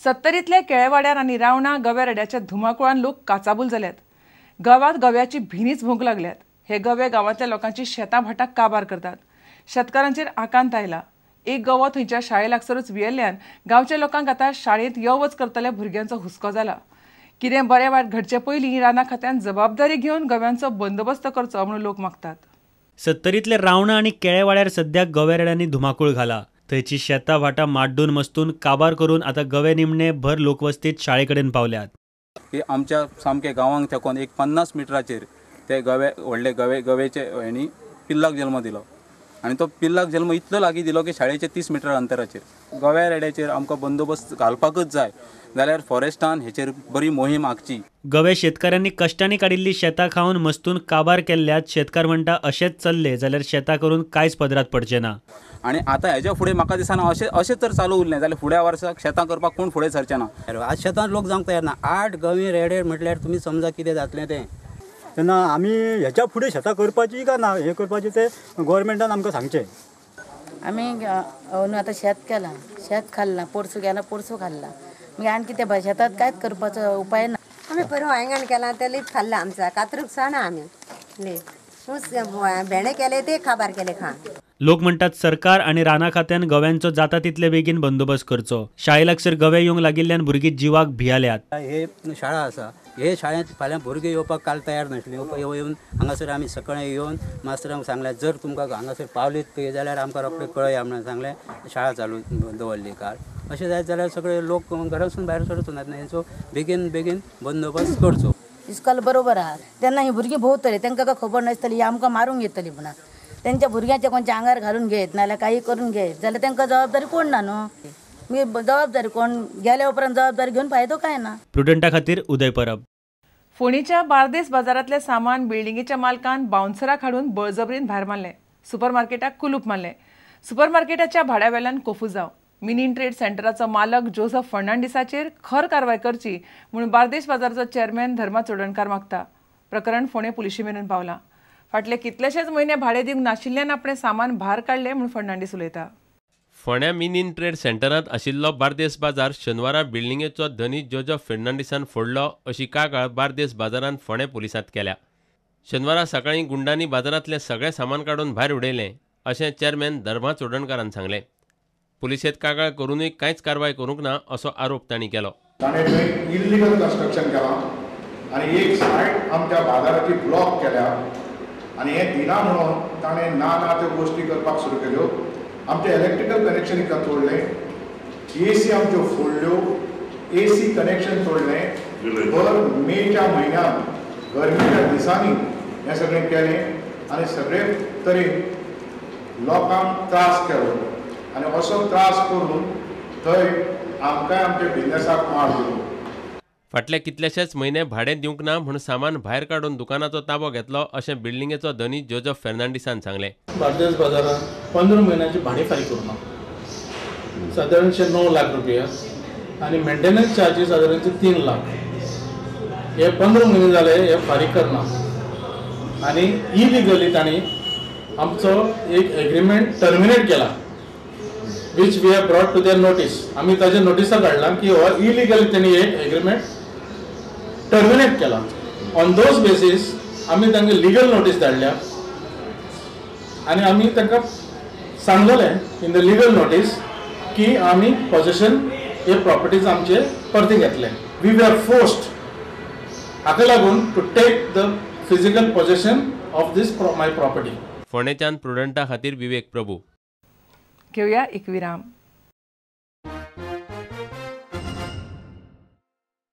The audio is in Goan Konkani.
सत्तरींतल्या केळेवाड्यार आनी रावणा गव्या रेड्याच्या धुमाकुळान लोक काचाबूल जाल्यात. गांवांत गव्याची भिनीच भोंक लागल्यात. हे गवे गांवांतल्या लोकांची शेतां भाटां काबार करतात. शेतकारांचेर आकांत आयला. एक गवो थंयच्या शाळे लागसरूच वियेल्ल्यान गांवच्या लोकांक आतां शाळेंत यो वच करतल्या भुरग्यांचो हुस्को जाला. कितें बरें वायट घडचे पयलीं राना खात्यान जबाबदारी घेवन गव्यांचो बंदोबस्त करचो म्हणून लोक मागतात. सत्तरींतले रावणा आनी केळेवाड्यार सद्या गव्या रेड्यांनी धुमाकूळ घाला. थंयची शेतां भाटां माड्डून मस्तून काबार करून आतां गवे निमणे भर लोकवस्तीत शाळे कडेन पावल्यात. की आमच्या सामके गांवांक तेकोन एक 50 मिटराचेर ते गवे व्हडले गवे गवेचे हेणी पिल्लाक जल्म दिलो आनी तो पिल्लाक जल्म इतलो लागीं दिलो की शाळेचे 30 मिटर अंतराचेर. गव्या रेड्याचेर आमकां बंदोबस्त घालपाकच जाय, जाल्यार फॉरेस्टान हेचेर बरी मोहीम आंखची. गवे शेतकारांनी कश्टांनी काडिल्ली शेतां खावन मस्तून काबार केल्ल्यात. शेतकार म्हणटा अशेंच चल्ले जाल्यार शेतां करून कांयच पदरात पडचें ना. आनी आतां हेज्या फुडें म्हाका दिसना अशें अशें जर चालू उरलें जाल्यार फुड्या वर्साक शेतां करपाक कोण फुडें सरचें ना. आज शेतांत लोक जावंक तयार ना. 8 गवे रेडे म्हटल्यार तुमी समजा कितें जातलें तें. तेन्ना आमी हेच्या फुडें शेतां करपाची काय ना हें करपाचें तें गोवोरमेंटान आमकां सांगचें. आमी आतां शेत केलां, शेत खाल्लां, पोरसूं गेलां, पोरसूं खाल्लां, मागीर आनी कितें शेतात कांयच करपाचो उपाय ना. आमी पयर वांयगण केलां तें लीप खाल्लां, आमचा कातरूक साणा आमी लीप भेंडे केले ते खाबार केले खा. लोक म्हणटात सरकार आनी राना खात्यान गव्यांचो जाता तितले बेगीन बंदोबस्त करचो. शाळे लागसर गवे येवंक लागिल्ल्यान भुरगीं जिवाक भियाल्यात. हे शाळा आसा, हे शाळेंत फाल्यां भुरगीं येवपाक काल तयार नासली. येवन हांगासर आमी सकाळीं येवन मास्तरांक सांगलें जर तुमकां हांगासर पावलीत जाल्यार आमकां रोखडें कळया म्हणून सांगलें. शाळा चालू दवरली काल. अशें जायत जाल्यार सगळे लोक घरासून भायर सरचो नात, हेंचो बेगीन बेगीन बंदोबस्त करचो. इस्कॉल बरोबर आहा तेन्ना ही भुरगीं भोंवतली, तांकां काय खबर नासतली ही आमकां मारूंक येतली म्हणून. तेंच्या भुरग्यांच्या कोणच्या आंगार घालून घेत नाल्यार काही करून घेत जाल्यार तांकां जबाबदारी कोण ना न्हू. मागीर जबाबदारी कोण गेल्या उपरांत जबाबदारी घेवन फायदो काय ना. प्रुडंटा खातीर उदय परब. फोंडेच्या बार्देस बाजारांतलें सामान बिल्डिंगेच्या मालकान बाउन्सराक हाडून बळजबरीन भायर मारलें. सुपरमार्केटाक कुलूप मारलें. सुपरमार्केटाच्या भाड्या वेल्यान कोफुजांव. मिनी ट्रेड सेंटराचो मालक जोसफ फर्नांडीसाचेर खर कारवाय करची म्हूण बार्देस बाजाराचो चेअरमॅन धर्मा चोडणकार मागता. प्रकरण फोंडें पुलिशे मेरेन पावलां. फाटले कितलेशेच म्हयने भाडें दिवंक नाशिल्ल्यान आपणें सामान भार काडलें म्हूण फर्नांडीस उलयता. फोंड्या मिनीन ट्रेड सेंटरांत आशिल्लो बार्देस बाजार शेनवारा बिल्डिंगेचो धनी जोजफ फर्नांडीसान फोडलो अशी कागाळ बार्देस बाजारान फोंडें पुलिसांत केल्या. शेनवारा सकाळीं गुंडांनी बाजारांतलें सगळें सामान काडून भायर उडयलें अशें चेअरमॅन धर्मा चोडणकारान सांगलें. पुलिसेंत कागाळ करूनय कांयच कारवाय करूंक ना असो आरोप तांणी केलो. ताणें थंय इल्लिगल कन्स्ट्रक्शन केलां आनी एक सायड आमच्या बाजाराची ब्लॉक केल्या आनी हें दिना म्हणून ताणें ना ना त्यो गोश्टी करपाक सुरू केल्यो. आमचें इलेक्ट्रिकल कनेक्शन इतलें तोडलें, ए सी आमच्यो फोडल्यो, ए सी कनेक्शन तोडलें. भर मेच्या म्हयन्यांत गरमेच्या दिसांनी हें सगळें केलें आनी सगळे तरेन लोकांक त्रास केलो आनी असो त्रास करून थंय आमकांय आमच्या बिजनेसाक मार दिलो. फाटले कितलेशेच म्हयने भाडें दिवंक ना म्हूण सामान भायर काडून दुकानाचो ताबो घेतलो अशें बिल्डिंगेचो धनी जोजफ फर्नांडीसान सांगलें. बार्देस बाजारांत 15 म्हयन्याची भाडें फारीक करूं ना, सादारणशे 9 लाख रुपया आनी मेंटेनन्स चार्जीस सादारणशे 3 लाख. हे 15 म्हयने जाले हे फारीक करना आनी इलिगली तांणी आमचो एक एग्रीमेंट टर्मिनेट केला, which we have brought to their notice. आमी ताजे नोटिसा काडला की हो इलिगली तेणी एक एग्रीमेंट टर्मिनेट केला. ऑन those basis आमी तांकां लिगल नोटीस धाडल्या आनी आमी तांकां सांगलेलें इन the legal notice की आमी पॉझेशन हे प्रॉपर्टीज आमचे परते घेतले. We were forced हाका लागून to take the physical possession of this my property. फोंडेच्यान प्रुडंटा खातीर विवेक प्रभू. घेवया एक विराम.